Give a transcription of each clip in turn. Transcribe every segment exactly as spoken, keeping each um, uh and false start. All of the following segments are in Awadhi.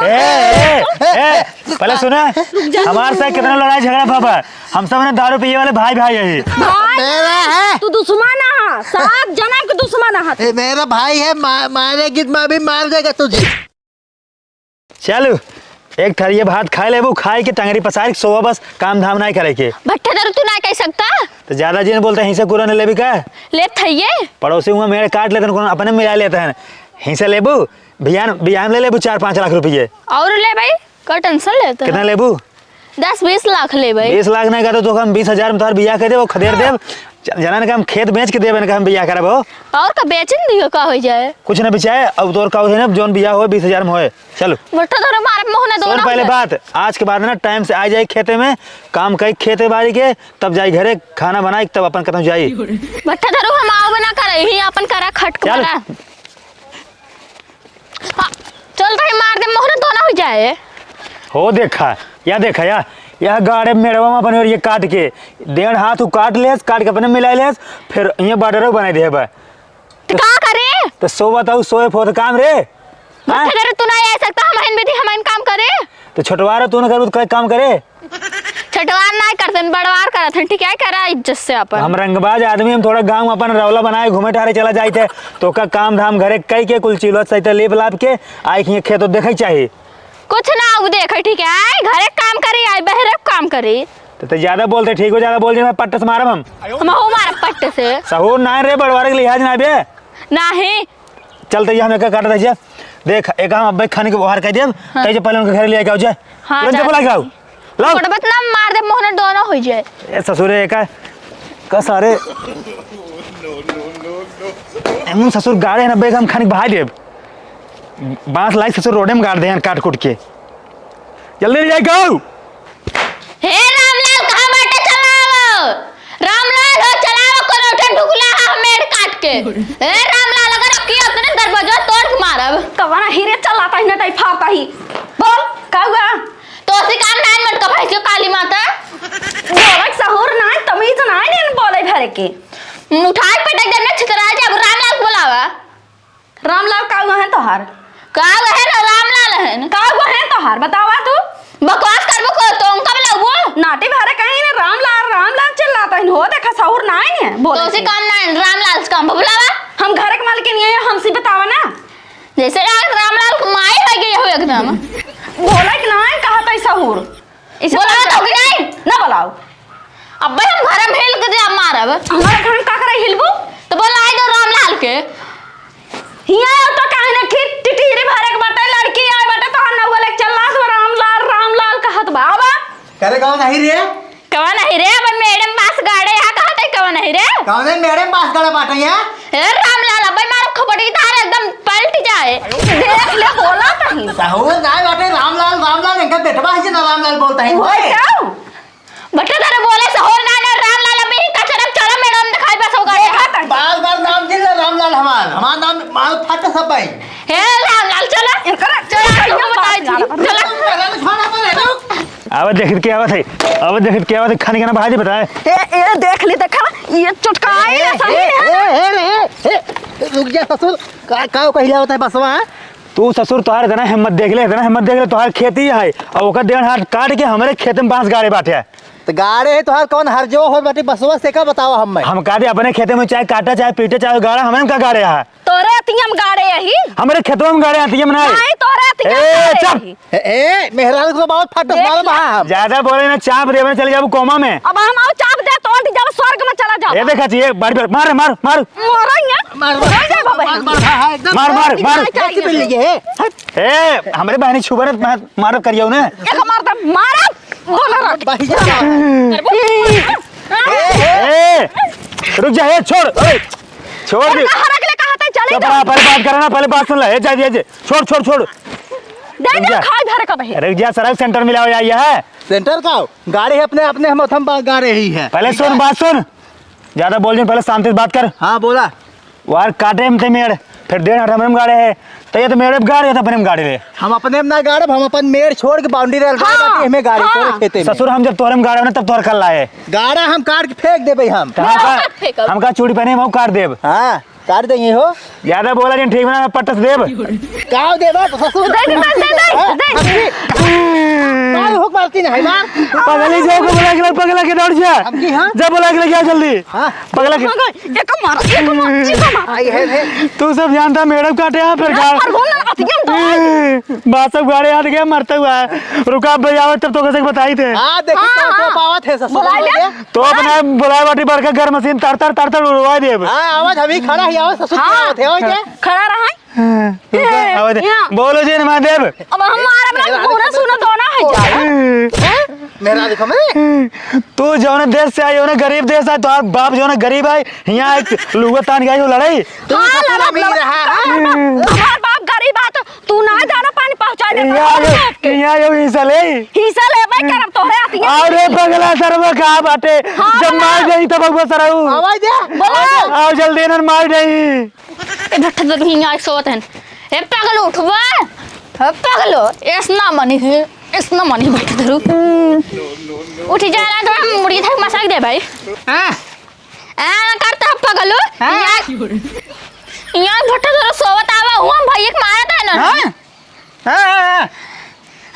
ए, ए, ए, पहले सुना, हमारे साथ कितना लड़ाई झगड़ा भवा। हम सब ना दारू पिए वाले भाई भाई है। भाई, मेरा है। तू दुश्मन है, सात जना के दुश्मन है। ए, मेरा भाई है, मा-, मारेगी तो मैं भी मार देगा तुझे। चल, एक थरिया भात खाए लेबू, खाए के टंगरी पसार के सोवा बस, काम धाम नाहीं करे के। भट्ठा दारू तू नाहीं कह सकता? तो ज्यादा जिन बोलते हैं, हिंसे कुरा न लेबी का? लेत हइये। पड़ोसी हुआ मेड़ काट लेते हैं, कोनो अपने मिला लेते हैं। हिंसे लेबू, बियान, बियान ले लेबू चार पाँच लाख रुपये। और लेबे, का tension लेते हैं? कितना लेबू? दस बीस लाख लेबे। बीस लाख नहीं का तो, तो हम बीस हजार में तोहर बियाह कर देब, खदेर देब। ज-, जाना ना कि हम खेत बेच के देबे ना कि हम बियाह करब हो। और का बेच न दियो, का हो जाए? कुछ ना बिचाए, अब तोर का होए ना, जौन बियाह होए बीस हजार में होए। चलो। भट्ठा दारू मारब मुँह ना सुन दोना पहले हो जाए। बात, आज के बाद ना time से आ जाए खेते में, काम कई खेते बाड़ी के, तब जाई घरे, खाना बनाई, तब अपन कतहूँ जाई। भट्ठा दारू हम आवे ना करे, ही अपन करा खट चल। करा। हाँ, चल रही मार दे, मुँह ना दोना हो जाए। हो देखा, या देखा, या, या गाड़े मेड़वा में अपन और ये काट के, डेढ़ हाथ उ काट लेस, काट के अपने मिला लेस, फिर ये border बनाई दे बा। तो का करे? तो सो बताऊ, सोए फोत काम रे। हाँ? भट्ठा दारू तू ना आ सकता, हम हन विधि, हम हन काम करे। तो छोटवार तू ना करबू तो कोई काम करे? छोटवार ना करते, बड़वार करत हैं, ठीक है, करा इज्जत से अपन। हम रंगबाज आदमी, हम थोड़ा गाँव अपन रौला बनाए घूमे टहरे चला जाते, तो का काम धाम घरे कई के कुल चिल्हत सहित लेप लाप के आई के खेत देखे चाहिए। कुछ ना, उ देखे, ठीक है, आई घरे काम करी, आई बहरे काम करी। तो, तो ज्यादा बोलते ठीक हो, ज्यादा बोल दे, मैं पट्ट से मारब हम। हम हो मारब पट्ट से। सहूर ना रे, बड़वारे के लिहाज ना बे। नाही। चल, तो ये हम एक काट दे जे। देख, एक हम अब्बे खाने के बाहर कह देब, हाँ। तै जे पहले उनके घर ले आके आओ जे। हाँ, तुरंत जा। बोला के आओ। लाओ। पटबत ना मार दे, मुँह ना दोना हो जाए। ए ससुरे, का, का सारे। एमन ससुर गाड़े हैं ना, अब्बे हम खाने के बहाई देब। बांस लाई ससुर रोडे में गाड़ दे हैं काट कूट के। जल्दी ले जाए गाओ। हे रामलाल, कहाँ बाटे? चलावो। रामलाल हो, चलावो, कोनो ठे ढुकला है मेड़ काट के। हे रामलाल, अगर अब की अपने दरवाजा तोड़ के मारब। कवन ही रे, चलाता ही नटाई फारता ही। बोल, का हुआ? तो सी काम नाइन मिनट का भाई से काली माता। बोले सहूर नाइन, तमीज नाइन, इन बोले भरे के। उठाए पटक देने छितरा जाब, रामलाल को बोलावा। रामलाल का हुआ है तोहार? का हुआ है ना, रामलाल है ना। का हुआ है तोहार? बतावा तू। बकवास करबो को तो उनका बुलाबो। नाटी भरे कहीं ना रामलाल, रामलाल चिल्लाता है। हो देखा सहूर नाइन है। बोले तो उसी से। काम नाइन, रामलाल से काम बुलावा। हम घर के मालकिन है, हमसे बतावा ना। जैसे यार रामलाल को माई हो गई हो एकदम। बोले कि नाइन कहा था सहूर। इसे बोला बोलते तो हैं। कि नहीं? ना बोलाओ। अब्बे हम घर में हिल के जा मारब। हमारे घर में का करे हिलबू? तो बोला आई दो रामलाल के। हियाँ आओ तो काहे ना खीर टिटीरी भरे के बाटे, लड़की आए बाटे तो हम ना बोले चल लास रामलाल, रामलाल कहत बा। आवा। करे गाँव नहीं रे? कवा नहीं रे, अब मेड़े में बास गाड़े यहाँ कहत है कवा नहीं रे? कौन है मेड़े में बास गाड़े बाटे यहाँ? ए रामलाल, अबे मारो खपड़ी धार एकदम पलट जाए। देख ले, बोला तही। सहूर नाय बाटे, रामलाल, रामलाल, इनका बेटवा है जे ना रामलाल बोलता है। वो ओए। क्या? बट्टा तारे बोले सहूर नाय ना, रामलाल अबे ही कचरा चला मैडम दिखाई बस होगा। देखा तही। बार बार नाम जिन ले रामलाल हमार, हमार नाम माल फट सब भाई। हे रामलाल चला। इनकर चला, चला, तुम बताई जी। चला। चला, छोड़ा पर है ना। आवत देखित के आवत है, आवत देखित के आवत है, खाने के ना भाजी बताए। ए, ए, देख ली, देखा ना, ये चुटकाई ए, है, सही ए, है। ए, ए, ए, ए, रुक जा ससुर, का, का कहिला होता है बसवा, हाँ? तू ससुर, तोहार इतना हिम्मत देख ले, इतना हिम्मत देख ले, तोहार खेती है, और ओकर डेढ़ हाथ काट के हमरे खेत में बांस गाड़े बाटे। तो गाड़े है तोहार कौन हर जो हो बाटे बसवा से का बताओ हम मैं? हम कहा दे अपने खेते में चाहे काटा, चाहे पीटे, चाहे गाड़ा, हमरे में का गाड़े है? तोरे अतियम गाड़े यही। हमरे खेतवा में गाड़े अतियम ना है। नहीं, तोरे अतियम ए, गाड़े चुप। यही। ए, ए, मेहरारू को बहुत फट देख मारब ले। हम। ज्यादा बोले ना, चाप देवे, चले जाबू कोमा में। अब हम आओ चाप दे, तो जब स्वर्ग में चला जाओ। ए, देखा जी, ये बार, बार, मार, मार, मार। मोरा यहाँ। मार, मार। मार जाए बाबा। मार, मार, हाँ, हाँ, एकदम। मार, मार, मार। नहीं चाहिए। ऐसे भी लिए, हट। ए, हमरे बहनी छुबरत मार, मार करियो ना। एक मार दे, मार। दोनों रख। बाही जा। ए, रुक जा, ए, छोड़, ए, छोड़ दे। कहाँ रख ले, कहाँ तक चले चुप रहा, जाओ? पहले बात करो ना, पहले बात सुन ले। ए, जा, जा, जा, छोड़, छोड़, छोड़। दे रुक दे, जा। खाई भर का बहे। रुक जा, सड़क सेंटर मिला हो जाइए है। सेंटर का हो? गाड़ी है अपने, अपने हम, हम बा-, गाड़ी ही है। पहले सुन, बात सुन। ज्यादा बोल नहीं, पहले शांति से बात कर। हाँ, बोला। वार काटे में ते मेड़, फिर डेढ़ हाथ हमरे में गाड़े है, तो ये तो मेड़े में गाड़े, ये तो अपने में गाड़े ले। हम अपने में ना गाड़ब, हम अपन मेड़ छोड़ के बाउंड्री रेल हाँ, बाटी हमें गाड़ी हाँ। तोरे खेते में। ससुर, हम जब तोरे में गाड़े ना, तब तोहर कल लाए। गाड़ा हम काट के फेंक देबे हम। तो हम का, मत फेंकब। हम का चूड़ी पहने, हम काट देब। हाँ, काट देंगे हो। ज्यादा बोला जिन, ठीक बना, पट्ट से देब। का देबा तो ससुर? दे, दे, दे, दे, हाँ? दे। है मार। पगली जाओ को बुला के ला, पगला के दौड़ जा। अब की, हाँ? जा बुला के लेके आ जल्दी। हाँ। पगला के। मगर, एक मार, एक मार, एक मार। आई है रे। तू सब जानता मैडम काटे यहाँ फिर यार, गाल। पर बोल ना, अतियम तो। बात सब गाड़े हाथ गया मरता हुआ है। रुका, अब जाओ तब तो कैसे बताई थे। हाँ, देखी हाँ, तो, तो हाँ। पावत है ससुर बुला ले। बोलिए। तो अपना बुलाए बाटी बड़का घर मशीन तर तर तर तर उड़वा देब। हाँ, आवाज अभी खड़ा ही आवाज ससुर हाँ। आवत है, और क्या? खड़ा रहा। हाँ, रुका, ए, आवाज दे। यहाँ। बोलो जी महादेव। अब हम मारा बना मेरा पूरा सुनो तो ना है जा। हैं? मेरा देखो मैं। तू जौन देश से आई हो ना, गरीब देश है, तोहार बाप जौन गरीब है, यहाँ एक लुगा तान के आई हो लड़ाई। तू हाँ, ससुर लड़ब, अमीर लड़ब। है, हाँ? हमार बाप गरीब है तो तू ना जाना पानी पहुँचा दे, यहाँ तो यो, देख के। यहाँ यो हिस्सा ले। हिस्सा लेबे करब तोहरे आती है। अरे पगला सरवा का बाटे, हाँ, जब बना। मार गई तब वो सरऊ। आवाज दे। बोला। आओ जल्दी इन्हन मार गई। ए भट्टा तो हियाँ सोत हन। ए पगल उठबा। ए पगलो, एस ना मनी है, एस ना मनी भट्टा धरू। उठी जा ना तो हम मुड़ी धक मसाक दे भाई। हाँ। आ, ना करता है पगलो। हाँ। यहाँ, यहाँ भट्टा धरू सोवत आवा हुआ भाई एक मारत है ना। हाँ। हाँ, हाँ, हाँ।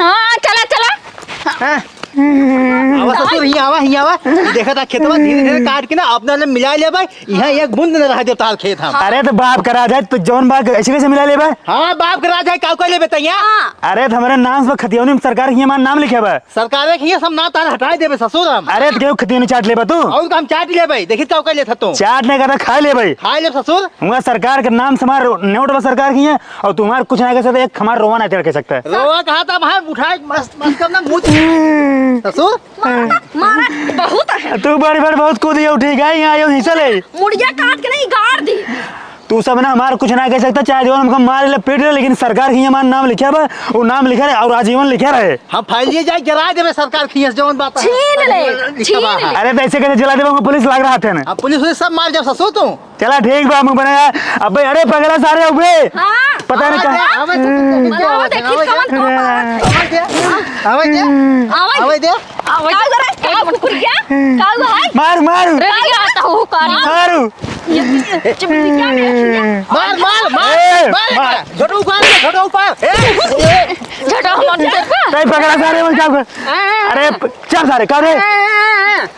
हाँ, चला, चला। हाँ। आवा ससुर, हियाँ आवा, हियाँ आवा। देखा था खेतवा धीरे धीरे काट के ना अपना ने मिला ले भाई। यहाँ एक बूंद न रह देता खेत हम। अरे तो बाप का राज है, तो जौन बात ऐसे कैसे मिला लेबे? हाँ, बाप का राज है, काऊ का लेबे तैया? हाँ। अरे तो हमारे नाम से खतियौनी में सरकार के हमार नाम लिखे बा। सरकार के ये सब ना तार हटाए देबे ससुर हम। अरे तो केहू खतियौनी चाट लेबे तू? और हम चाट लेबे, देखी काऊ का लेत तू। चाट नहीं करता, खा लेबे। खा ले ससुर। हुआ सरकार के नाम से हमार नोट बा सरकार की है, और तुम्हार कुछ ना कर सकता, एक हमार रोवा ना कर सकता है। रोवा कहा था हमार उठाए मस्त मस्त करना मुझ। ससुर। मारा, मारा, बहुत है। तू बड़ी बड़ बहुत कूदी हो, ठीक है, यहाँ आयो हिस्सा ले। मुड़िया काट के नहीं गाड़ दी। तू सब ना हमार कुछ ना कह सकता, चाहे जो हमको मार ले पीट ले, लेकिन सरकार की हमार नाम लिखा बा, वो नाम लिखा रहे और आजीवन लिखा रहे। हम फाइलिए जाए जरा देबे सरकार की जौन बात है। छीन ले, लिखा बा। छीन ले। अरे तो ऐसे कैसे जला देबे, हमको पुलिस लाग रहा था ना। अब पुलिस वुलिस सब मार जाओ ससुर तू। चला ठीक बा, हम बनाया। अबे अरे पगला सारे उबे। हाँ। पता नहीं आवाज कहाँ। दे, आवाज दे, आवाज दे, आवाज दे, आवाज दे। आवाज दे। आवाज दे। आवाज दे। आवाज दे। आवाज दे। काऊ करे? काऊ कुकुर क्या? काऊ है? मार, मार। रे, क्या आता हो, कारी? मारू। ये, ये, ये, चुप, क्या है? मार, मार, मार, ए, मार, मार। मार। छोटो ऊपर, छोटो ऊपर। ए, ए। छोटो मत कर। तई पगला सारे, वो क्या कर? अरे, प-, चल सारे, का रे?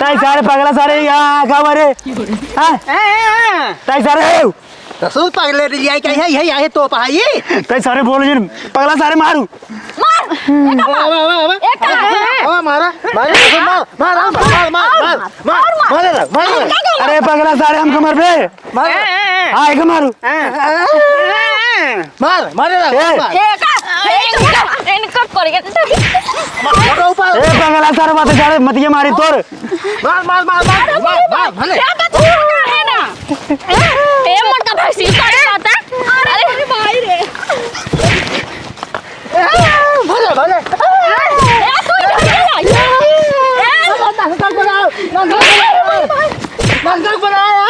तई सारे पगला सारे, यहाँ, का रे? हाँ? तई सारे, ए। ससुर पगले रे, लिया क्या है? यही आए तो पाई। तई सारे बोल जिन, पगला सारे मारू। मार! एक वाह, वाह, वाह, वाह। एक वाह, वाह, मारा, मारा, मारा, मारा, मारा, मारा, मारा, मारा, मारा। अरे पगला सारे हम कमर पे। मार। हाँ, एक मारू। मार, मारे ना, ए। मार। ए, का? ए, इनका, इनका करिए। मार, ऊपर। ए, पगला सारे बात सारे मत ये मारी तोर। मार, मार, मार, मार, अरे, मार, मार, भले। क्या बात है ना? ए, मोटका भैंसी, का बात है? अरे, अरे, भाई रे। ए, भले, भले। ए, तू इधर चला। ए, नंदक बनाओ, नंदक बनाओ। नंदक बनाओ।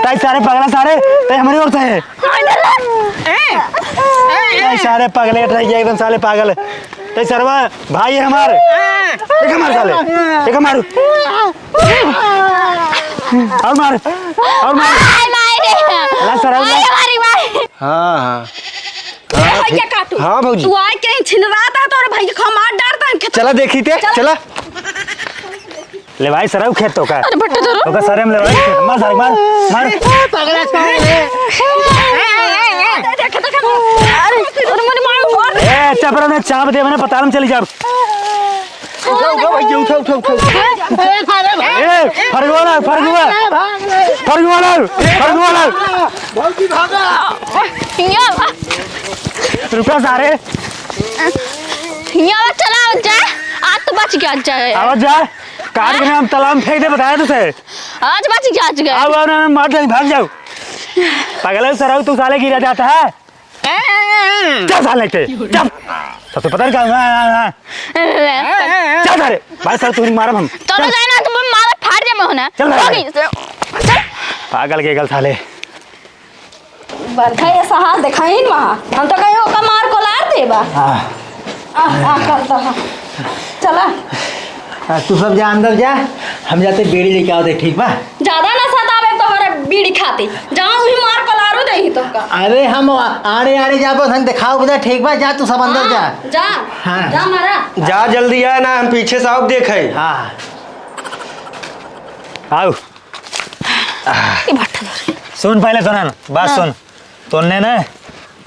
ताई सारे पगला सारे, ताई हमारी ओर से है। ए, ए, ए। ताई सारे पगले रह गए एकदम साले पागल। ताई सरवा भाई है हमार। एक मार साले, एक मार। और मार, और मार। हाय, माय रे। ला सर, और माय ला। रे, मारी माय। हाँ, हाँ। ए, भैया काटू। हाँ, भौजी। तू आए के छिन रहा था, तोरे भैया को मार डारता है। चला देखी ते, चला। चला। ले भाई, सरऊ खेत तो का। अरे, भट्टा धरो। ओका सारे में ले भाई, खेत। मार, सारे, मार, मार। ए, पगला छोड़ रे। देख, देख, देख। अरे, अरे, मने मार, मार। ए, चपरा में चाप दे, मने पताल में चली जाब। उठा, उठा, भैया, उठा, उठा, उठा, उठा। ए, फरगुआ ना, फरगुआ। फरगुआ ना, फरगुआ ना। भौजी, भागा। हियाँ। रुका सारे। हियाँ चला, जा। आज तो बच गया, जा। आवाज जा। काट के हम तालाब में फेंक दे, बताया तुझे। आज बच गया, आज गया। आओ, आओ, ना, ना, मार दे, भाग जाओ। पगले सरऊ, तू साले गिरा जाता है। चल साले के, चल। सबसे पता नहीं क्या, हाँ, हाँ, हाँ। चल सारे, भाई सारे, तू नहीं मारा हम। तो चल। जाए ना, तुम मारा फाड़ दे, मैं ना। चल सारे। चल। पागल के गल साले। बरखा ये सहा देखाइन वहाँ। हम तो कहीं ओका मार को लार देबा। हाँ। आ, आ, करता है। चला। आ, तू सब जा अंदर जा, हम जाते बीड़ी लेके आवते, ठीक बा? ज्यादा ना सतावे तोहरे बीड़ी खाती। जाओ, वही मार पलारू देही तोहका। अरे, हम आ-, आड़े, आड़े जाबो, हम देखाओ बता, ठीक बा, जा तू सब अंदर जा। हाँ, जा। हाँ। जा मारा। जा जल्दी आ ना, हम पीछे से आओ देखे। हाँ। आओ। ई भट्टा धर। सुन, पहले सुन ना, बात हाँ। सुन। तोन्ने ना,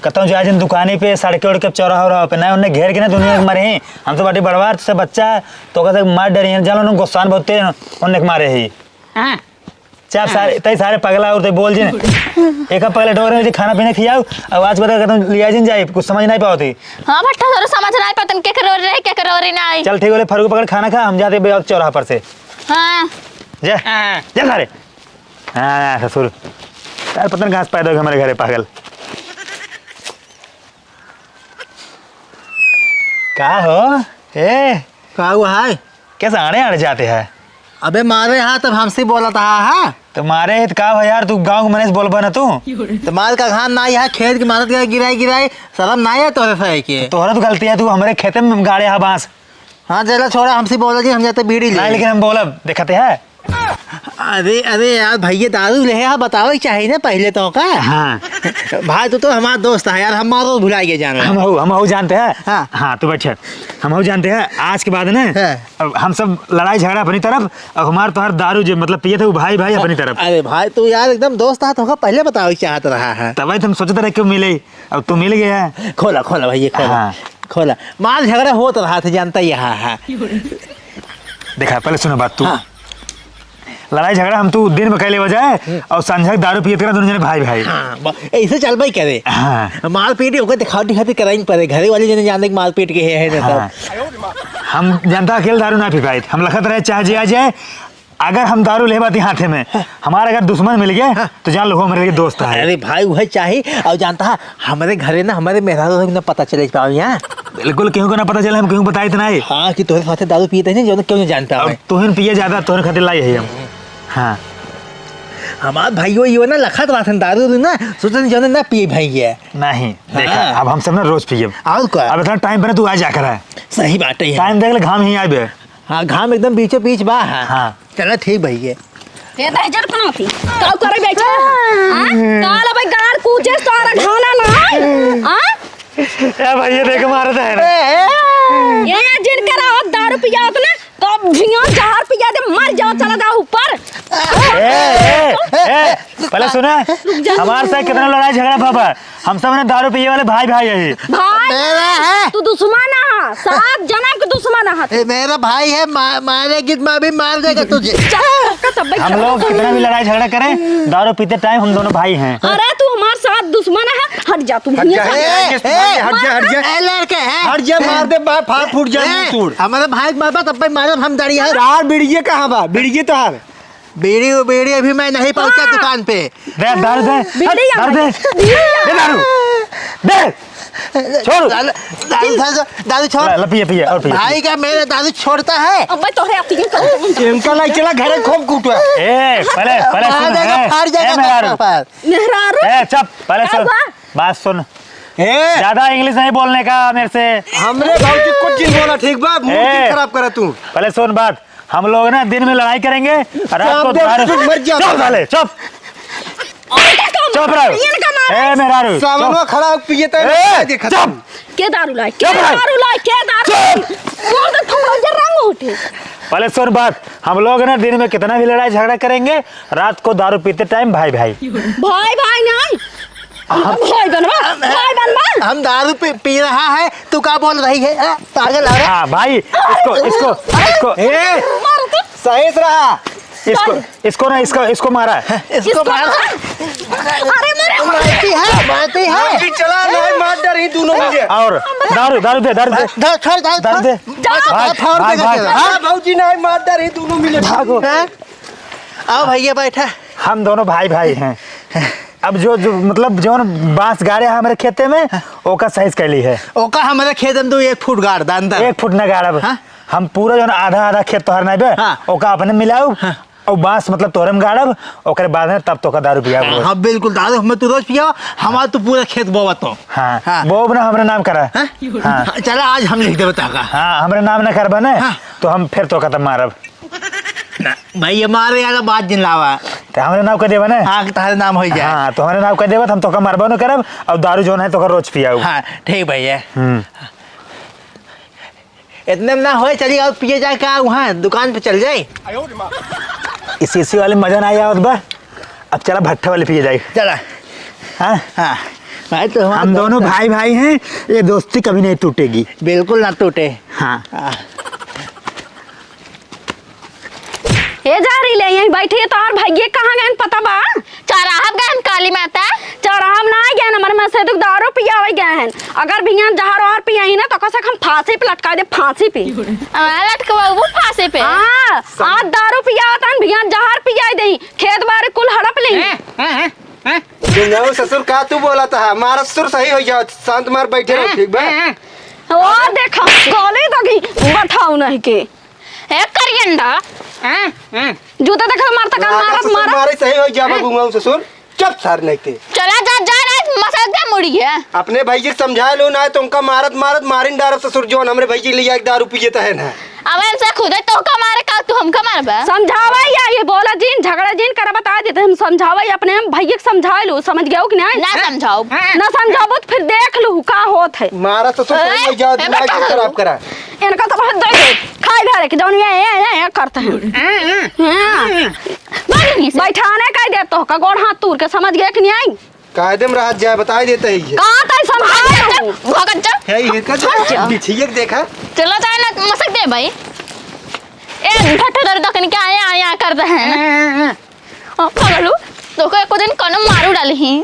कतौ जा जिन दुकानी पे, सड़के उड़के, चौराहा उराहा पे, ना, उन्हें घेर के ना दुनिया के मारे ही। हम तो बाटी बड़वार से बच्चा है, तो कहते मार डरी हैं, जानो, उन्हें गुस्सान बहुत तेज, उन्हें के मारे ही। हाँ। चाप हाँ। सारे, तई सारे पगला और तई बोल जिन। एक पगला डोरे में खाना पीना खियाओ, अब आज बता कहते लिया जिन जाए, कुछ समझ नहीं पाओ थी। हाँ, भट्टा सारे समझ नहीं पाते, के करो रे, के करो रे नहीं। चल ठीक बोले, फरुको पकड़ खाना खा, हम जाते बे चौराहा पर से। हाँ। जा, हाँ। जा सारे। हाँ, ससुर। यार, पता नहीं कहाँ से पैदा हो गए हमारे घरे पागल। का हो? ए? का हुआ है? कैसे आड़े आड़े जाते हैं? अबे मारे हा, तब हमसे बोला था, हा? तो मारे है तो का हो यार, तू गाँव के मने से बोलबा ना तू? तो मार का घान ना, यहाँ खेत की मारत गया, गिराई, गिराई, शर्म ना है तोरे से के? तोहरा तो गलती है, तू हमारे खेते में गाड़े हा बांस। हाँ, चला छोड़ा, हमसे बोला जी, हम जाते बीड़ी ले। नहीं, लेकिन हम बोलब, देखते हैं। अरे, अरे यार, भैया दारू ले आ, बतावे के चाही ना पहले तो का। हाँ। भाई, तू तो हमारा दोस्त है यार, हम मारो भुला गए जाना। हम हो, हम हो जानते हैं। हाँ। हाँ, तू बैठ। हम हो जानते हैं, आज के बाद ना, हाँ। अब हम सब लड़ाई झगड़ा अपनी तरफ, अब हमार तोहार दारू जो मतलब पिए थे, वो भाई, भाई अपनी तरफ। अरे भाई, तू यार एकदम दोस्त है, तो हमको पहले बतावे के चाहत रहा है। तब तो हम सोचते रहे क्यों मिले, अब तू मिल गया। खोला, खोला भैया, खोला। हाँ। खोला। मार झगड़ा होत रहा था, जानता ही है। हाँ। देखा, पहले सुनो बात तू। हाँ। लड़ाई झगड़ा हम तू दिन में कैले हो जाए हम्म। और संझा के दारू पियत रहा दोनों जने भाई भाई। हाँ, ब-, ऐसे चल भाई करे। हाँ। मार पीट ओकर दिखावटी खातिर कराई पड़े, घरे वाले जने जाने के मार पीट के है, है ना हाँ। तब। हम जनता अकेले दारू ना पी पाए, हम लखत रहे चाहे जे आ जाए, अगर हम दारू ले बाती हाथे में, हाँ। हमारा अगर दुश्मन मिल गया, हाँ। तो जान लो हमारे लिए दोस्त है। अरे भाई, वही चाही। और जानता है, हमारे घरे ना, हमारे मेहरारू लोग ना पता चले पावे यहाँ। बिल्कुल, केहू को ना पता चले, हम केहू बताए तो नहीं। हाँ, कि तोहरे साथे दारू पीते हैं, जो ना क्यों नहीं जानता अब है। तोहन पिए ज्यादा, तोहन खातिर लाई है हम। हाँ। हमार भाइयों, यो ना लखत वासन दारू उरू ना, सोचन जो ना पिए भाई ये। नहीं, देखा, हाँ। अब हम सब ना रोज पिए। और का? अब इतना टाइम पर तू आ जाकर है। सही बात है। टाइम देख ले, घाम ही आए बे। हाँ, घाम एकदम बीचों बीच बा। हाँ। हाँ। चला ठीक भैया। ए, दहिजर पनौती, का करे बैठा? हाँ? काल अबे गाड़ कूचे सारा घाना ना, हाँ? ए भैया, देख मारत है ना। ए, जिनकर आवत दारू पियावत ना, कब झिया जहर पिया दे, मर जाओ, चला जाओ ऊपर। ए, ए, ए, पहले सुना, रुक जा। हमारे साथ कितना लड़ाई झगड़ा भवा, हम सब ना दारू पिए वाले भाई भाई है। भाई? मेरा है। तू दुश्मन है, सात जन्म के दुश्मन है। ए, मेरा भाई है, मा-, मारेगी तो मैं भी मार देगा तुझे। चल, तब हम लोग कितना भी लड़ाई झगड़ा करें, दारू पीते टाइम हम दोनों भाई हैं। अरे तू हमारे साथ दुश्मन है, हट जा तू। हट जा, ए, हट जा, ए, हट जा, हट जा। ए, लड़के हैं। हट जा, मार दे, बाप, हाथ फूट जाए, ए, मुंह तोड़। हमारे भाई के मारबा, तब पे मारब हम दाढ़ी है। तार बीड़िए कहाँ बा? बीड़िए तो हार। बीड़ी, वो बीड़ी अभी मैं नहीं पहुंचा हाँ। दुकान पे। दे, दारू दे। बीड़ी हट, दारू दे। बीड़ी दे दारू। दे। छोड़। दारू, दारू, दारू, दारू छोड़। ला, ला, पिए, पिए, और पिए, भाई पिए। का मेरा दारू छोड़ता है? अब मैं तोहरे आती हूँ, कल। इनका लाई चला, घरे खूब कूटवा। ए, पहले, पहले मार सुन, देगा, ए, फाड़ ए, जाएगा मेहरारू। कपार। मेहरारू? ए, चुप, पहले क्या सुन। हुआ? बात सुन। ए। ज्यादा इंग्लिश नहीं बोलने का मेरे से। हमरे भौजी कुछ जिन बोला, ठीक बा? मूड ए। क्यों खराब करे तू? पहले सुन बात। हम लोग ना दिन में लड़ाई करेंगे, रात को चुप, दारू चुप, मर जा। चुप साले, चुप। इनका चुप रहो। इनका मारो। ए, मेहरारू, सामनवा चुप। खड़ा होके पिए तो ए, देखा चुप। के दारू लाई? के चुप रहो। दारू लाई? के दारू लाई? चुप। बोल दे, थोड़ा जरा रंग उठे। पहले सुन बात, हम लोग ना दिन में कितना भी लड़ाई झगड़ा करेंगे, रात को दारू पीते टाइम भाई भाई। भाई भाई नहीं, हम भाई बनवा, भाई बनवा। हम दारू पी, पी रहा है, तू का बोल रही है? हाँ, पागल औरत। हाँ, भाई, इसको, इसको, इसको, ए, मारो तो। सही से रहा। इसको, इसको ना, इसको, इसको मारा। इसको इसको मार। मारा। अरे, मारे। मारती है, मारती है। मारती चला, नहीं, मार डर ही दोनों मिले। और दारू, दारू दे, दारू दे। दारू छोड़, दारू दारू छोड़। दे। भाग, भाग, भाग, भाग। हाँ, भौजी, नहीं, मार डर ही दोनों मिले। भागो। हैं? आओ भैया, बैठा। हम दोनों भाई, भाई हैं। अब जो, जो, मतलब, जौन बांस गाड़े है हमरे खेते में, हाँ। ओका size कैली है। ओका हमरे खेते में तो एक फुट गाड़ दा अंदर। एक फुट न गाड़ब। हाँ? हम पूरा जौन आधा, आधा खेत तोहर नहीं बे, हाँ। ओका अपने मिलाऊ, हाँ। और बांस, मतलब, तोहरे में गाड़ब, ओकरे बाद में तब तोका दारू पियाब रोज। हाँ, बिल्कुल, दारू हमें तू रोज पियाओ, हमार तू पूरा खेत बोवा तो। हाँ, हाँ। बोब ना, हमरे नाम करा। हाँ? हाँ। हाँ, चला, आज हम लिख देबे तोका। हाँ, हमरे नाम ना करबा ने, हाँ। तो हम फिर तोका तब मारब। ना, भइया, मारे यार, बात जिन लावा। तो हमरे नाव कइ देबा ना? हाँ, तोहरे नाव होइ जाए। हाँ, तोहरे नाव कइ देबा, तो हम तोका मरबो न करब, अउर दारू जौन है, तोका रोज पियाऊ। हाँ, ठीक भइया। हम्म। इतने में ना होए, चली आओ, पिए जाए का, वहाँ दुकान पे चल जाए। इस AC वाले मजा ना आवत बा, अब चला भट्ठा वाले पिए जाए। चला। हाँ? हाँ। भाई, तो हमारा हम दोनों दोस्त है। भाई भाई हैं, ये दोस्ती कभी नहीं टूटेगी। बिल्कुल ना टूटे। हाँ। हाँ। ए जा रही ले, यहीं बैठी है, तोहार भइये कहाँ गएन पता बा? चौराहा गएन काली माता। चौराहा ना गएन, हमरे मसेदुक दारू पियावे गएन। अगर भियान जहर ओहर पियाई ना, तो कसे हम फांसी पे लटका दे, फांसी पे। हमारा लटकवा वो फांसी पे। हाँ, आज दारू पियावत हन, भियान जहर पियाई देई, खेत बारी कुल हड़प लेई। हैं, हैं, हैं, हैं? तुम जाओ ससुर, का तू बोला था? हमारा ससुर सही होइ जाओ, शांत मार बैठे रहो, हैं, ठीक बा? हैं, हैं? ओ देखा, गोली दगी, बताओ नहीं के। ए करियंदा। हैं? हैं? जूता देखा मारता का, मारत, मारत। मारे सही होइ जाबा, हैं? घुमाऊ ससुर। चुप सार नहीं ते। चला जा, जा, नहीं मसक दे मुड़ी है। अपने भइये के समझाए लो, ना तो उनका मारत, मारत मारिन डारब ससुर, जौन हमरे भइये ले जाके दारू पिए त है ना। अब इनसे खुदे तोहका मारे का, तू हमका मारबा? समझावा या ये बोला जिन, झगड़ा जिन करा, बता देते हम, समझावा या अपने हम भइये के समझाए लो, समझ गयो कि नहीं? ना समझाओ। ना समझाबो तो फिर देख लू का होत है। मारा ससुर, ए, सही होइ जाओ, ए, दिमाग बेटा। खराब करा। इनका तो बहुत दे दे। खाई भरे के जौन ये, ये, ये, ये करते हैं। हाँ। बैठाने का ही देब तोहका, गोड़ हाथ तूर के, समझ गए कि नहीं आई? कायदे में रहत जाए, बताई देते ही है। का तै समझाए हो? भगत जा। है ये का? हट जा। बिछिए के देखा। चला जाए ना, मसक दे भाई। ए, भट्टा दर दकन के आया, आया करते हैं। हाँ, हाँ, हाँ। ओ, पगलू, तोहका एको दिन कौनो मारू डाली ही।